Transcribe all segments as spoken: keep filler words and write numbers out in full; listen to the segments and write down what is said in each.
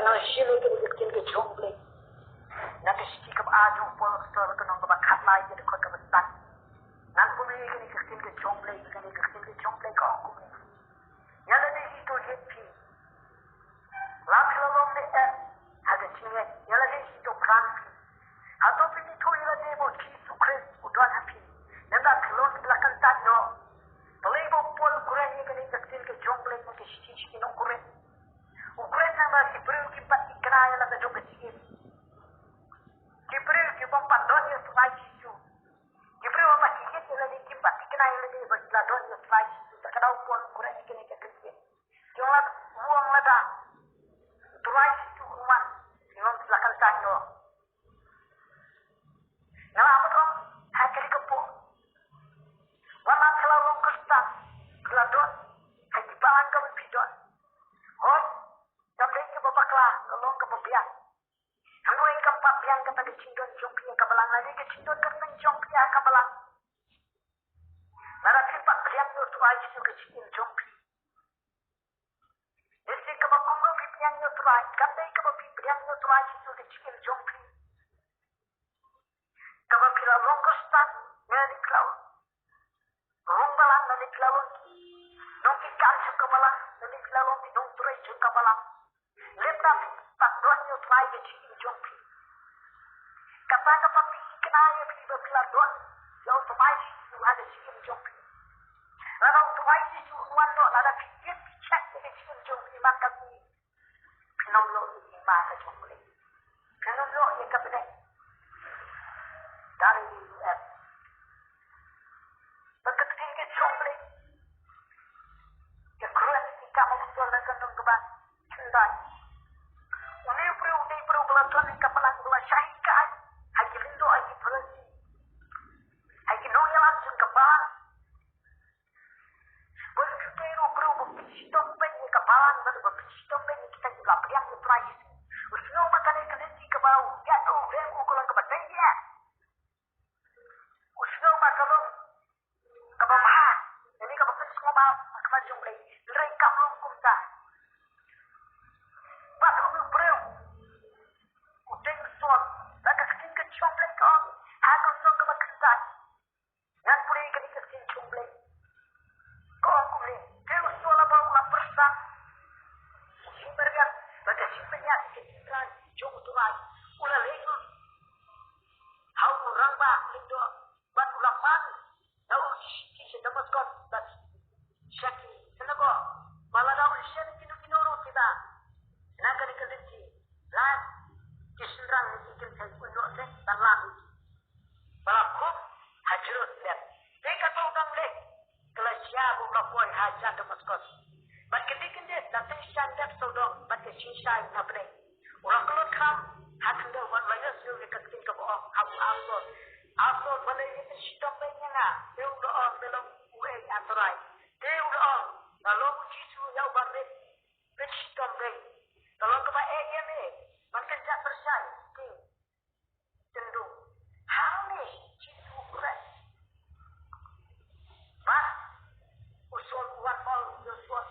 Nga shim ïa kane ka ktien ka jong U Blei na ka shithi kaba ar jong u Paul apostol, ka lynnong kaba khatlai, ka dkhot kaba san. Ngan pule ïa kane ka ktien ka jong U Blei, kane ka ktien ka jong U Blei ka ong kumne: Ïa lade hi to hiar phi, la phi la long ne em ha ka jingngeit? Ïa lade hi to khlaiñ phi? Hato phi ithuh ïa lade ba U Jisu Khrist u don ha phi, lymda phi long kiba la kyntait noh? Balei ba u Paul u kren ïa kane ka ktien ka jong U Blei na ka shithi sha ki nong Korinth? U kren namar ki briew kim pat thikna ïa la ka jong ka jingim. Ki briew ki bym pat don ïa U Trai Jisu. Ki briew ba ki kit ïa lade kim pat thikna ïa lade ba ki la don ïa U Trai Jisu. Te ka dei u Paul u kren ïa kane ka ktien. Ki ong lada, u ong lada U Trai Jisu un wan, ki long kiba la kyntait noh. Namar ba ong ha kane ka por, wat la phi la long Khristan, phi la don ha ki balang kaba phi don. Hooid, kam dei kaba bakla, ka long kaba biang. Hynrei kam pat biang kata ka jingdon jong phi ha ka balang, lane ka jingdon kyrteng jong phi ha ka balang. Lada phim pat pdiang ïa U Trai Jisu ka jingim jong phi. Lehse kaba kumno phi pdiang ïa U Trai, kam dei kaba phi pdiang ïa U Trai Jisu ka jingim jong phi, kaba phi la long Khristan, lane phi la long rung balang, lane phi la long nonghikai jong ka balang, lane phi la long nongtrei jong ka balang. Lymda phim pat don ïa U Trai ha ka jingim jong phi, kata ka pat pynthikna ïa phi ba phi la don ïa U Trai Jisu ha ka jingim jong phi. Lada U Trai Jisu un wan noh, lada phi tip phi check ïa ka jingim jong phi man ka sngi, phin ym ïoh ïa ka hima ka jong U Blei. Phin ym ïoh ïa ka bneng. Dang ïa U S. Bad ka ktien ka jong U Blei, ïa ka Korinth, ïa ka Apostol, na ka lynnong kaba khyndai. Une u briew u dei u briew ba la don ha ka balang, ba la shah hikai ha ki lyngdoh, ha ki pharasi, ha ki nongïalam jong ka balang. Bad u dei ruh u briew ba pynshitom beiñ ïa ka balang, bad ba pynshitom beiñ ïa kita kiba la pdiang ïa U Trai Jisu. U sngew ba kane ka lynti kaba u ïaid, u rem, u ka long kaba dei ïa, u sngew ba ka long kaba bha, lane kaba pynsngewbha ha khmat jong U Blei. Hynrei kam long kumta. Bad une u briew u dei u Saul. Bad ka ktien ka jong U Blei ka ong ha ka lynnong kaba khyndai, ngan pule ïa kane ka ktien jong U Blei. Ka ong kumne: Te u Saul haba u la pyrshang jingpyrshang bad ka jingpynïaid ïa ka jingtrai jong U Trai, u la leit ha u rangbah lyngdoh, bad u la pan na u sha Damaskos bad sha ki synagog, ba lada un shem ïa kino kino ruh kiba na kane ka lynti, la ki shynrang ne ki kynthei, un ïoh leit ban lam ïa ki, ba la khup ha Jerusalem. Te kata u dang leit, ka la jia ba u la poi hajan Damaskos. Bad kyndit kyndit la tyngshaiñ dep sawdong bad ka jingshai na bneng. U la khlad kham ha khyndew bad u la ïohsngew ïa ka ktien kaba ong ha u Saul. Saul, balei me shitom beiñ ïa nga? Te u la ong: Me long uei, A Trai? Te u la ong: Nga long U Jisu ïa uba me pynshitom beiñ. Ka long kaba eh ïa me ban kynjah pyrshah ïa ki king jong u. Hangne Jisu u kren. Bad u Saul u wan mol ïa u Saul,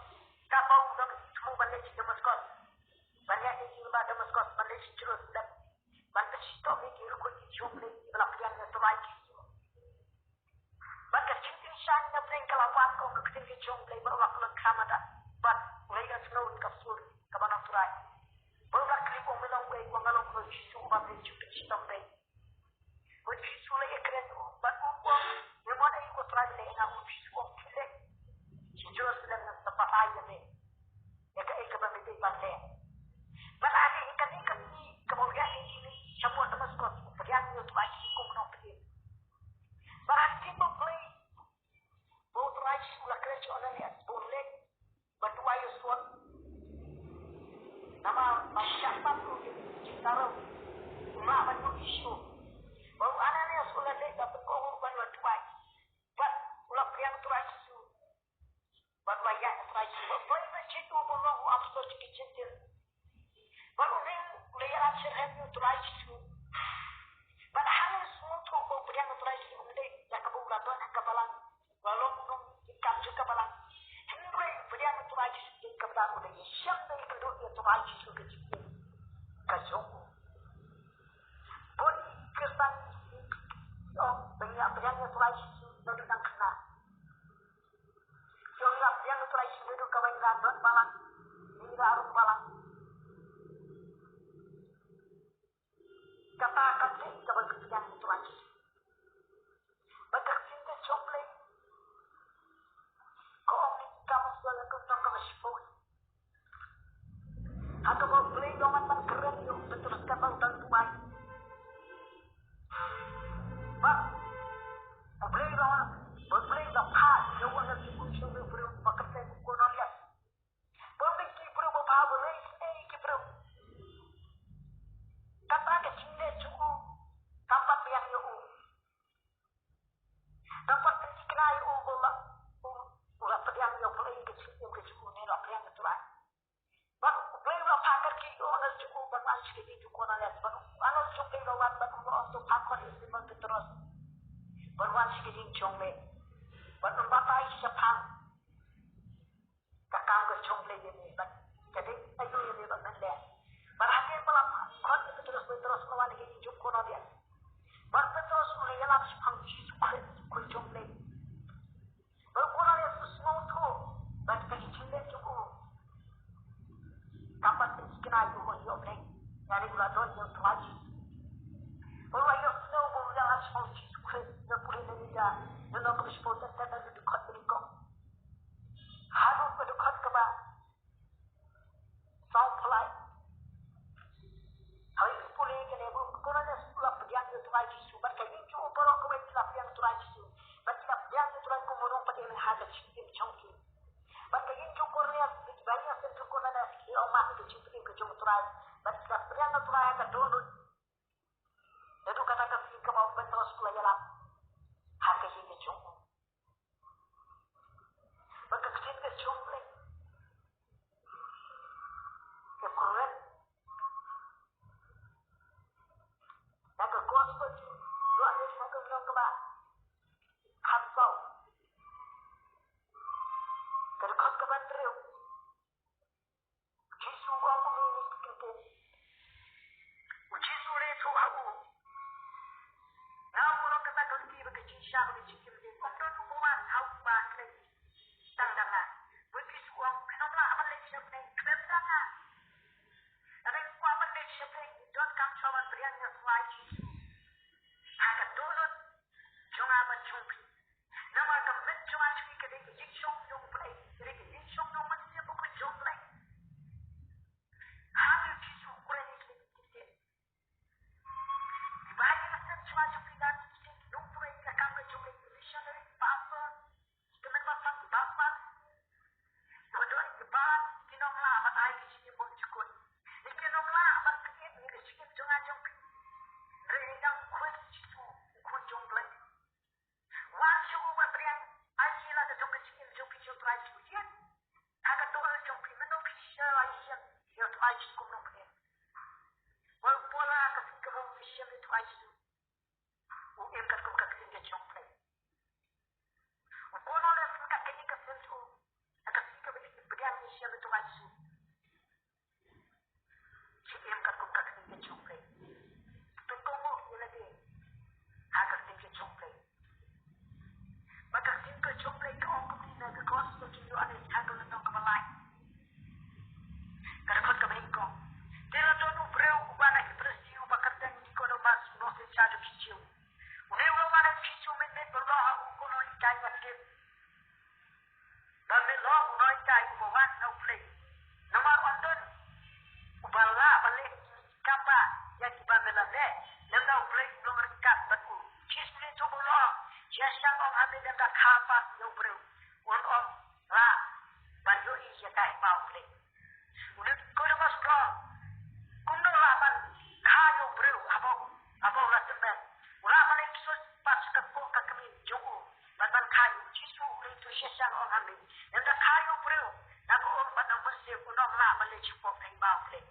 katba u dang thmu ban leit sha Damaskos, ban ïaid ïa ki rangbah Damaskos, ban leit sha Jerusalem, ban pynshitom ïa ki riewkhuid ki jong U Blei kiba la pdiang ïa U Trai Jisu. Bad ka jingtyngshaiñ na bneng ka la wan, ka ong ka ktien ka jong U Blei, bad u la khlad kham haduh, bad u la ïohsngew ïa ka sur kaba na U Trai. Bad u la kylli, u ong: Me long uei? U ong: Nga long U Jisu uba me ju pynshitom beiñ. U Jisu u la ïakren, bad u ong: Me mon ei? U Trai u leh ïa nga. U Jisu u ong: Khie leit sha Jerusalem, ngan sa batai ïa me ïa kaei kaba me dei ban leh. Bad ha kane ka sngi kaba u ïaid ïa ki shapoh Damaskos, u pdiang ïa U Trai Jisu kum u nongpynim. Bad ha ka ktien U Blei, ba U Trai Jisu u la kren sha u Ananias ba un leit ban duwai ïa u Saul. Namar ba u shah pap ruh ïa ka jingtharai, um lah ban ïoh ïasuk. Bad u Ananias u la leit ban pynkohnguh bad u la duwai. Bad u la pdiang U Trai Jisu. Bad u la ïaid ïa U Trai Jisu. Bad u la jied u ban long u apostol jong ki Jentil. Bad une u la ïarap shitrhem ïa U Trai Jisu. Bad hangne u sngewthuh ba u pdiang U Trai Jisu um dei ïa kaba u la don ha ka balang, u la long u nonghikai jong ka balang. Hynrei u pdiang U Trai Jisu dei kaba u la ïashem da ka kynduh ïa U Trai Jisu ka jingim. Balei sngewsih ki briew? Kata ka jingleh jong u kam pat pdiang ïa u. Kam pat pynthikna ïa u ba u, u la pdiang ïa u Blei ka jingim ka jong u ne la pdiang ïa u Trai. Bad u Blei u la phah kyrkieh ïa u angel jong u ban wan sha ka ïing jong u Kornelius. Bad u angel jong u Blei u la wan bad u la ong to phah khot ïa u Simon Petros ban wan sha ka ïing jong me. Bad un batai shaphang ka kam ka jong U Blei ïa me bad ka dei aïu ïa me ba men leh. Bad hadien ba la khot ïa Petros, Petros u la wan ha ka ïing jong u Kornelius. Bad Petros u la ïalap shaphang U Jisu Khrist, U Khun jong U Blei. Bad u Kornelius u sngewthuh ba ka jingleh jong u kam pat pynthikna ïa u, ïa U Blei. Ïa u la don ïa U Trai Jisu. Bad u la ïohsngew ba u ïalap shaphang U Jisu Khrist, ïa u pule na Lida, ïa u nongkynmaw shiphew teng teng na ka dkhot ba nyngkong. Haduh ka dkhot kaba saw phew lai. Haba u pule kane ba u Kornelius u la pdiang ïa U Trai Jisu bad ka ïing jong u baroh kawei ki la pdiang ïa U Trai Jisu. Bad ki la pdiang ïa U Trai kum u nongpynim ha ka jingim jong ki. Bad ka ïing jong u Kornelius, ki ba ïeng sha u Kornelius ki ong ma ka jingpynim ka jong U Trai. Bad ki la pdiang ïa U Trai ha ka dohnud. Naduh kata ka sngi kaba u Petros u la ïalap ha ka ïing jong u. Bad ka ktien ka jong U Blei ka kren na ka Gospel jong u Ïoannis ha ka lynnong kaba khatsaw, ka dkhot kaba hynriew. U Jisu u ong kumne ha ki kyntien. U Jisu u la ïathuh ha u, nga u long kata ka lynti bad ka jingshisha bad ka jingim. Ym don uba wan ha u Kpa ïa u Blei tang da nga. Bad u Jisu u ong, phin ym lah ban leit sha U Blei khlem da nga. Lada ngi kwah ban leit sha U Blei ngi donkam shuwa ban pdiang ïa U Trai Jisu ha ka dohnud jong nga bad jong phi. Namar ka met jong nga jong phi ka dei ka ïing shong jong U Blei, ka dei ka ïing shong jong U Mynsiem Bakhuid jong U Blei. Hangne U Jisu u kren ïa kine ki ktien. Kiba ïeng shen shuwa jong phi da ki ktien ki nongtrei ka kam ka jong U Blei, ki missionary, ki pastor, ki kynhun basan, ki baptist. Kiba don kiba ki nong lah ban ai ka jingim bymjukut. Ki nong lah ban pynim ïa ka jingim jong nga jong phi. Hynrei ïa u Khrist Jisu, U Khun jong U Blei. Wan sha u ban pdiang, ai ïa la ka jong ka jingim jong phi sha U Trai Jisu. Ïa ka dohnud jong phi, mynno phi shah ïa ïa U Trai Jisu kum u nongpynim. Wat u Paul ha ka sngi kaba u ïashem ïa U Trai Jisu, u im katkum ka ktien ka jong U Blei. U Paul ha ka sngi kaba u ïashem ïa U Trai Jisu. Ki im katkum ka ktien ka jong U Blei. Pynkohnguh ïa lade ha ka ktien ka jong U Blei. Ba ka ktien ka jong U Blei ka ong kumne na ka Gospel jong u Ïoannis ha ka lynnong kaba lai, ka dkhot kaba nyngkong. Te la don u briew uba na ki Pharisi uba kyrteng Nikodemus, u nongsynshar jong ki Jiw. Une u la wan ha u Jisu mynmiet bad u la ong, ko Nonghikai, ngan tip ba me long u Nonghikai uba wan na U Blei. Namar ym don uba lah ban leh ki kam ba ïa kiba me la leh lymda U Blei um long ryngkat bad u. Jisu u la ïathuh bad u la ong, shisha ong ha me, lymda kha pat ïa u briew un ym lah ban ïohi ïa ka hima U Blei. U Nikodemus u ong, kumno lah ban kha ïa u briew haba, haba u la tymmen? U lah ban leit ksuid pat sha ka kpoh ka kmie jong u bad ban kha ïa u. Jisu u la ïathuh, shisha ong ha me, lymda kha ïa u briew na ka um bad na u mynsiem, un ym lah ban leit sha ka kpoh ka hima U Blei.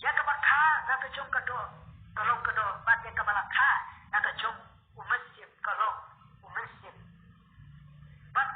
Ïa kaba kha na ka jong ka doh ka long ka doh, bad ïa kaba la kha na ka jong u mynsiem ka long u mynsiem. Bad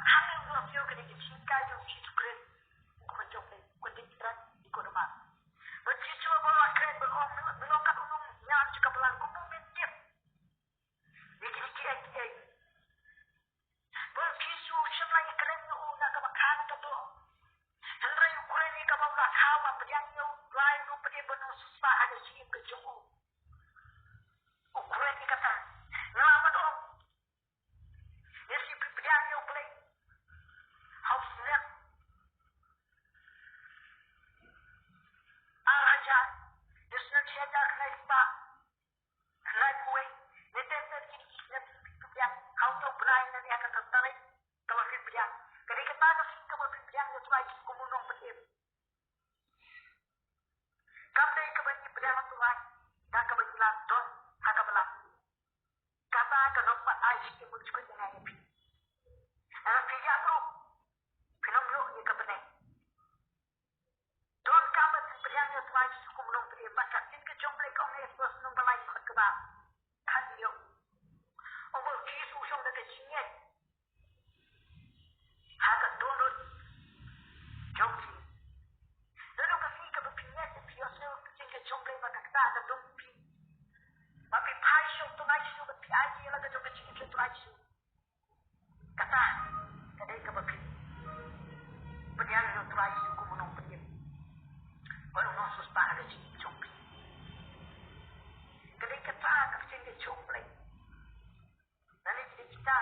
Trai Jisu kum u nongpynim, bad ka ktien ka jong U Blei ka ong ha Ephesos lynnong ba lai dkhot kaba khathynñiew. Ong ba U Jisu u shong da ka jingngeit ha ka dohnud jong phi. Lada ka phi kaba phi ngeit, phi ïohsngew ïa ka ktien ka jong U Blei bad kata ka dum phi, ba phi phai sha U Trai Jisu bad phi aiti ïa la ka jong ka jingim sha U Trai Jisu. Kata ka dei kaba phi pdiang ïa U Trai Jisu kum u nongpynim bad u nongsiewspah ha ka jingim jong phi. Ka dei kata ka ktien ka jong U Blei. Lane ki dei kita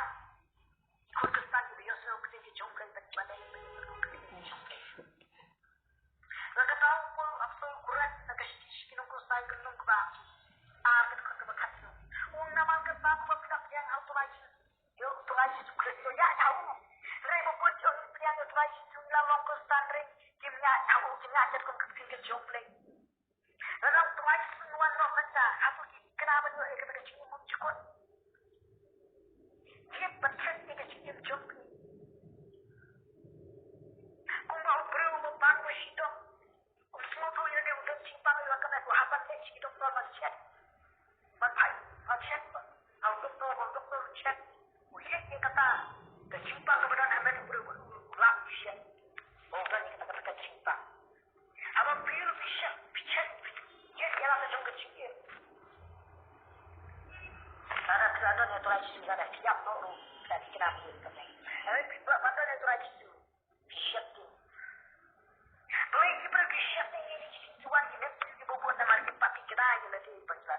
ki khun Khristan kiba ïohsngew ïa ka ktien ka jong U Blei bad kiba dei ban ïohsngew ïa ka ktien ka jong U Blei. Bad kata u Paul u apostol u kren ha ka shithi sha ki nong Kolosai ka lynnong kaba ar, ka dkhot kaba khatsaw. U ong, namar kata, ko ba phi la pdiang ha U Trai Jisu, ïa U Trai Jisu Khrist, to ïaid ha u. Hynrei ba bun jong ngi pdiang ïa U Trai Jisu, ngi la long Khristan hynrei kim ïaid ha u, kim ïaid katkum ka ktien ka jong U Blei. Lada U Trai Jisu u wan noh mynta, hato phi kynmaw ban ïoh ïa kata ka jingim bymjukut? Thied bad khet ïa ka jingim jong phi. Kumba u briew uba bang ba shitom, um sngewthuh ïa lade, u don jingpang ïa la ka met, u hap ban leit sha ki doktor ban check. Ban phai, ban check ba ha u doktor, ba u doktor u check, u check ïa kata ka jingpang kaba don ha met u briew, u lap u check ba u don ïa kata ka jingpang. Haba phi ïoh phi check, phi check, phi check ïa la ka jong ka jingim. Lada phi la don ïa U Trai Jisu, lada phi ïap noh ruh, lada phi kynmaw ïa kata. Hynrei phi ba, ba don ïa U Trai Jisu, phi check te. To ïa ki briew ki check te, ïa ki, ki wan ki leh ki bun bun namar ki pat ki kynmaw ïa lade ba ki la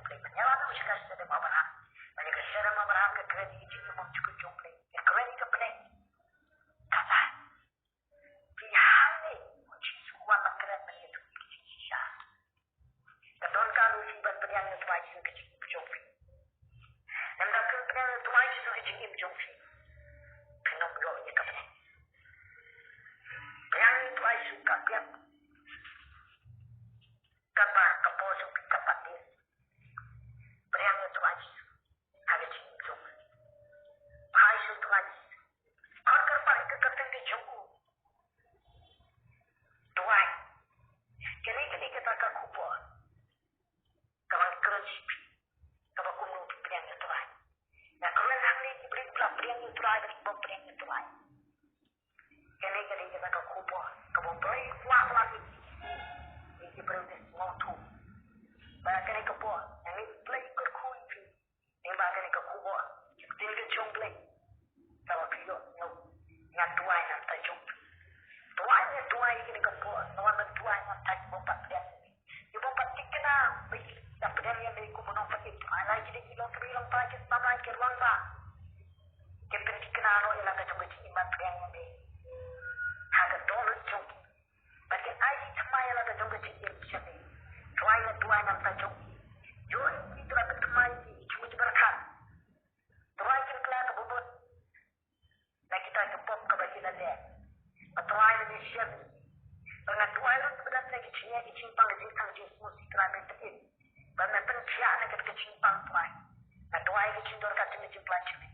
Blei. Ban ïalam ïa u shakri Shaddam Abraham. Ban ïa ka Shaddam Abraham ka kren ïa ka jingim bymjukut jong U Blei. Ka kren ïa ka bneng. Kata. Te hangne u Jisu u wan ban kren ban ïathuh ïa ka jingshisha. Ka donkar ïa phi ban pdiang ïa u Trai Jisu ka jingim jong phi. Lada phim pdiang ïa u Trai Jisu ka jingim jong phi, phim ïoh ïa ka bneng. Pdiang ïa u Trai Jisu ka biang. Kata ka por jong phi ka pat dei. Pdiang ïa u Trai Jisu ha ka jingim jong phi. Phai sha u Trai Jisu. Khot kyrpad ïa ka kyrteng ka jong u. Duwai. Kane ka dei kata ka khubor kaba ngi kren sha phi, kaba kumno phi pdiang ïa u Trai. Nga kren hangne ki briew ba la pdiang ïa u Trai bad kiba pdiang ïa u Trai. Kane ka dei kata ka khubor kaba U Blei u kwah ban ïa ki briew ki sngewthuh. Ba kane ka por nga ngeit U Blei u kyrkhu ïa phi. Lyngba kane ka khubor, ka ktien ka jong U Blei. Kaba phi ïoh, nga duwai na ka bynta jong phi. Duwai, nga duwai kane ka por, nga wan ban duwai na ka bynta kiba pat pdiang ïa me. Kiba pat thikna ba ki la pdiang ïa me kum u nongpynim. Duwai, la ki dei ki longkmie longpa, ki samla, ki rangbah, ki pynthikna noh ïa la ka jong ka jingim ban pdiang ïa me ha ka dohnud jong ki. Bad kin ai jingthymmai ïa la ka jong ka jingim sha me. Duwai, nga duwai na ka bynta jong ki. Ïoh ïa ki, Trai, pynthikna ïa ki, shu ki barakat. Trai, kin kylla ka bamut na kita ki pop kaba ki la leh. Bad Trai, lada shisha ba nga duwai ruh ba dang na ki jingeh ki jingpang, ka jingtang jingsngewsih, Trai, men pynït. Bad men pynkhiah na kata ka jingpang, Trai. Nga duwai ka jingdonkam jong ka jingpyllait jong me.